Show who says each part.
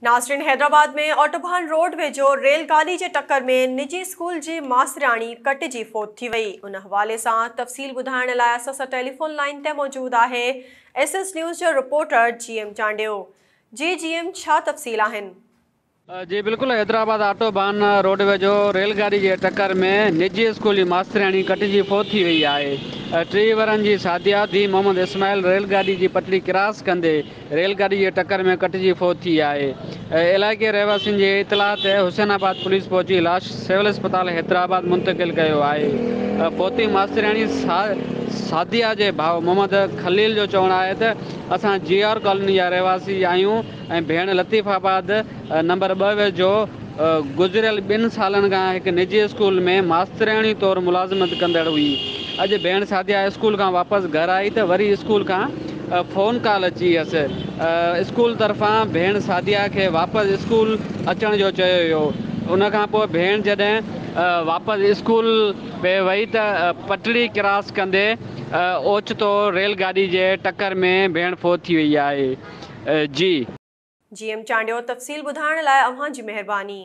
Speaker 1: ناظرين حيدرآباد ۾ آٽوڀان روڊ ويجهو ريل گاڏي جي ٽڪر ۾ نجي اسڪول جي ماسترياڻي ڪٽجي فوت ٿي وئي. ان حوالي سان تفصيل ٻڌائڻ لاء اسان سان ٽيليفون لائين تي موجود آهي ايس ايس نيوز جو رپورٽر جي ايم چانڊيو. جي جي ايم ڇا تفصيل آهن؟
Speaker 2: جي بلڪل حيدرآباد آٽو ڀان روڊ ويجهو ريل گاڏي جي ٽڪر ۾ نجي اسڪول جي ماسترياڻي ڪٽجي فوت ٿي وئي آهي. 30 ورهن جي سعديه ڌيء محمد اسماعيل ريل گاڏي جي پٽڙي ڪراس ڪندي ريل گاڏي جي ٽڪر ۾ ڪٽجي فوت ٿي آهي. علائقي رهواسين جي اطلاع تي حسين آباد پوليس پهچي لاش سول اسپتال حيدرآباد منتقل ڪيو آهي. فوتي ماسترياڻي سعديه جي ڀاء محمد خليل جو چوڻ آهي ته اسان جي آر ڪالوني جا رهواسي آهيون ۽ ڀيڻ لطيف آباد نمبر 2 ويجهو گذريل 2 سالن کان هڪ نجي اسڪول ۾ ماسترياڻي طور ملازمت ڪندڙ هئي. اڄ ڀيڻ سعديه اسڪول کان واپس گهر آئي ته وري اسڪول کان فون ڪال اچي ويس. اسڪول طرفان ڀيڻ سعديه کي واپس اسڪول اچڻ جو چيو ويو. ان کان پوء ڀيڻ جڏهن واپس اسڪول پئي وئي ته پٽڙي ڪراس ڪندي اوچتو ريل گاڏي جي ٽڪر ۾ ڀيڻ فوت ٿي وئي آهي. جي.
Speaker 1: جي ايم چانڊيو تفصيل ٻڌائڻ لاء اوهان جي مهرباني.